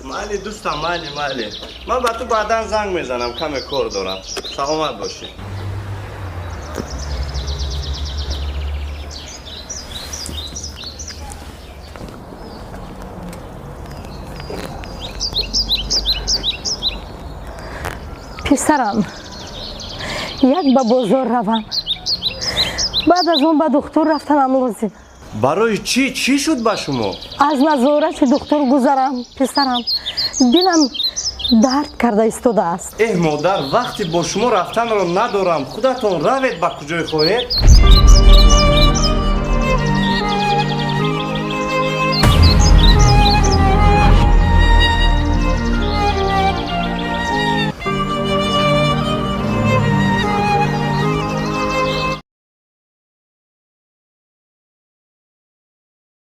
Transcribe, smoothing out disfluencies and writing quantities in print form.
Майли, дӯстам, майли, майли, ман ба ту баъдан занг мезанам, каме кор дорам. Саломат бошӣ. Писарам, як ба бозор равам, баъд аз он ба духтур рафтанам лозим. Барои чӣ? Чӣ шуд ба шумо? Аз назорати духтур гузарам, писарам, дилам дард карда истодааст. Эҳ, модар, вақте бо шумо рафтанро надорам. Худатон равед ба куҷое хоҳед.